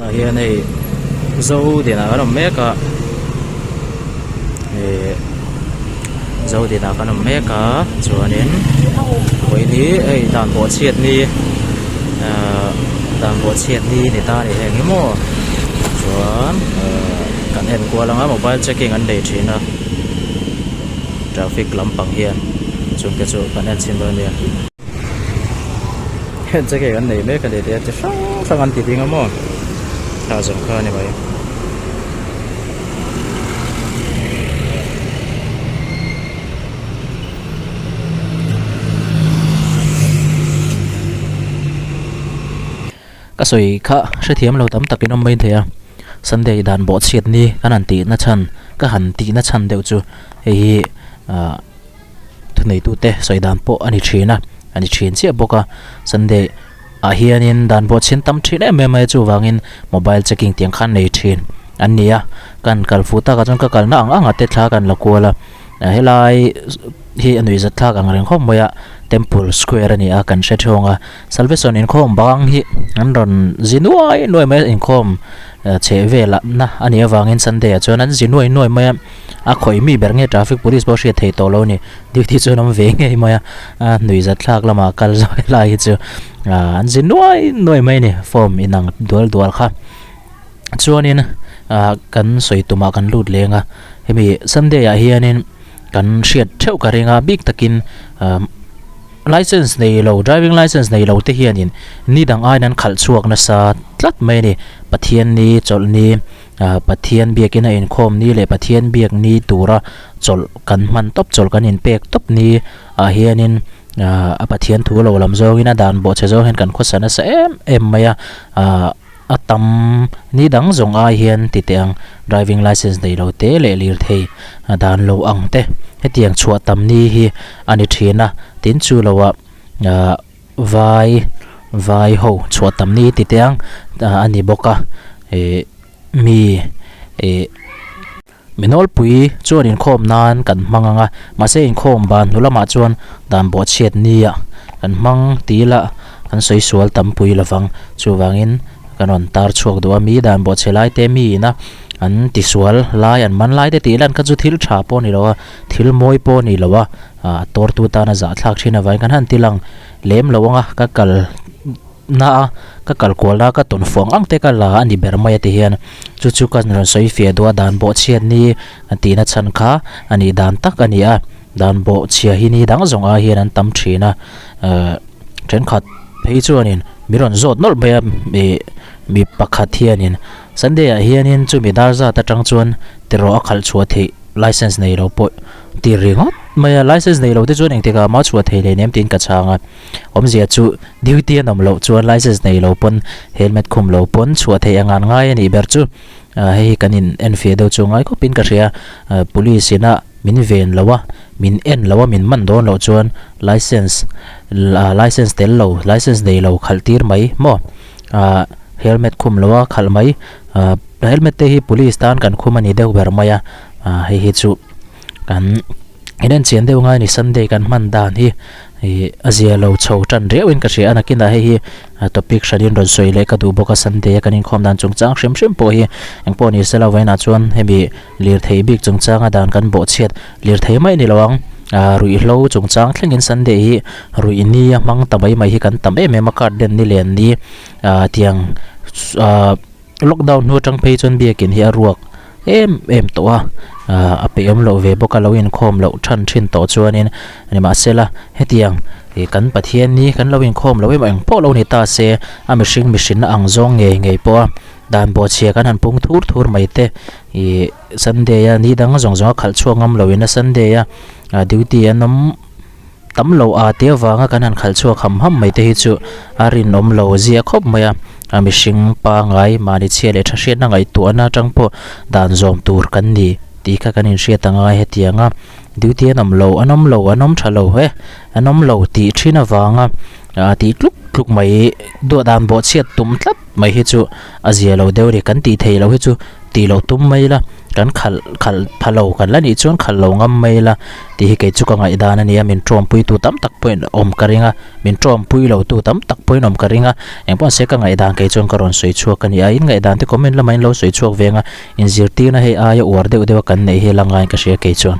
Tah hian hei Zodinah kan awm mek a ihh Zodinah kan awm mek a chuanin vawiin hi hei dan pawh chhiat ni ahh dan pawh chhiat ni ni ta a ni heng hi maw chuan ahh kan en kual anga mobile checking an nei thin a traffic lampang hian chungte chu kan en chhin dawn a nia. Heng checking an nei mek a ni tih a chi hrang hrang an ti ding a maw thla zawng kha a ni mai. Ka sawi kha hrethiam lo tam takin awm mai thei a Sunday dan bawhchhiat ni kan han tih na chhan ka han tih na chhan deuh chu hei hi ah. Thuneitute sawi dan pawh a ni thin a, a ni thin chiah bawk a. Sunday ah hianin dan pawh chhin tam thin em em mai a chuvangin mobile checking tiang khan nei thin an ni a. Kan kal fuh takah chuan ka kalna ang ang ah te thla kan la kual a, helai hi a nuihzat thlak ang reng khawp mai a, Temple Square a ni a kan hre thawng a. Salvation inkhawm bang hi an rawn zi nuai nuai mai a, inkhawm chheh velah na a nih avangin Sunday ah chuan an zi nuai nuai mai a. A khawih mi ber nge traffic police pawh hriat theih tawh lo a ni. Duty chuan awm ve ngei mai a, a hnuizat thlak lamah kal zawih lai hi chu ah an zi nuai nuai mai a ni form inang dual dual kha. Chuanin ah kan sawi tumah kan lut leng a, hemi Sunday ah hianin kan hriat theuh ka ring a bik takin ah license nei lo driving license nei lo te hianin ni dang aiin an khalh chhuak nasa tlat mai a ni. Pathian ni chawlhni. Pathian biakin a inkhawm ni leh Pathian biak ni tura chawlh kan hman tawp chawlh kan inpek tawp ni ah hianin a Pathian thu lo lam zawngin a dan bawhchhe zawng hian kan khawsa nasa em em mai a, a tam ni dang zawng ai hian ti teh ang driving license nei lo te leh lirthei dan lo ang te hetiang chhuah tam ni hi a ni thin a, tin chu loah Vai vai ho chhuah tam ni ti teh ang a ni bawk a ih mi ih mi nawlpui chuan inkhawm nan kan hmang ang a mahse inkhawm ban hnu lamah chuan dan bawhchhiat nia kan hmang tih ila kan sawi sual tam pui lovang chuvangin kan rawn tar chhuak duh a mi dan bawhchhe lai te mi ina an tisual lai an man lai te tih lan kha chu thil tha pawh a ni lo a thil mawi pawh a ni lo a. A tawrtu tana zahthlak thin avangin kan han ti lang lem lo ang a, ka kal na a, ka kal kual na a, ka tawn fuang ang te ka la a ni ber mai a ti hian chu chu ka rawn sawi fiah duh a, dan bawhchhiat ni a tihna chhan kha a nih dan tak a ni a, dan bawhchhia hi ni dang zawng ai hian an tam thin a, ehh thenkhat phei chuanin min rawn zawt nawlh mai a ih mi pakhat hianin Sunday ah hianin chumi dar zat atang chuan tiraw a khalh chhuah theih license nei lo pawh Ti ringawt mai a, license nei lo te chuan engtik ah mah chhuah thei hle nem tiin ka chhang a. Awmzia chu duty an awm loh chuan license nei lo pawn helmet khum lo pawn chhuah theih a ngan ngai a nih ber chu. Hei hi kan in enfiah deuh chu ngai khawpin ka hria. Police ina min ven lo a, min en lo a, min man dawn loh chuan license license tel lo, license nei lo khalh tir mai maw? Helmet khum lo a khalh mai. Helmet te hi police tan kan khum a ni deuh ber mai a, hei hi chu. Kan in en chian deuh ngai a ni Sunday kan hman dan hi ih a zia lo chho tan riau in ka hria a nakinah hei hi topic hran in rawn sawi leh ka duh bawk a Sunday a kan inkhawm dan chungchang hrim hrim pawh hi engpawh ni sela vawiinah chuan hemi lirthei bik chungchanga dan kan bawhchhiat lirthei mai ni lo ang ah ruihhlo chungchang thlengin Sunday hi ruih ni a hmang ta mai mai hi kan tam em em a card den ni len ni ah tiang ah. Lockdown hnu atang phei chuan biakin hi a ruak em em tawh a, ah a peihawm loh ve bawk a lo inkhawm loh than thin tawh chuanin nimahsela hetiang ih kan Pathian hi kan lo inkhawm loh emaw engpawh lo ni ta se a mihring mihrinna ang zawng ngei ngei pawh a dan bawhchhia kan han pung thur thur mai te ih Sunday a ni dang zawng zawng a khalh chhuak ngam loin a Sunday a duty an awm Tam lo a te avanga kan han khalh chhuak ham ham mai te hi chu a rinawm lo zia khawp mai a, a mihring pangai mahni chhia leh tha hriatna ngaihtuahna atang pawh dan zawm tur kan ni tih kha kan inhriat a ngai hetiang a, duty an awm lo, an awm lo, an awm tha lo he, an awm lo tih thin avanga tih tluk tluk mai duah dan bawhchhiat tum tlat mai hi chu a zia lo deuh a ni, kan tih theih loh hi chu. tih loh tum mai ila, kan khalh khalh pha lo kan la nih chuan khalh lo ngam mai ila tih hi kei chu ka ngaihdan a ni a, min tawmpui tu tam tak pawhin awm ka ring a, min tawmpui lo tu tam tak pawhin awm ka ring a, engpawh se ka ngaihdan kei chuan ka rawn sawi chhuak a ni a, in ngaihdan te comment lamah in lo sawi chhuak veng a, inzirtirna hei aia uar deuh deuh a kan neih hi la ngaiin ka hria kei chuan.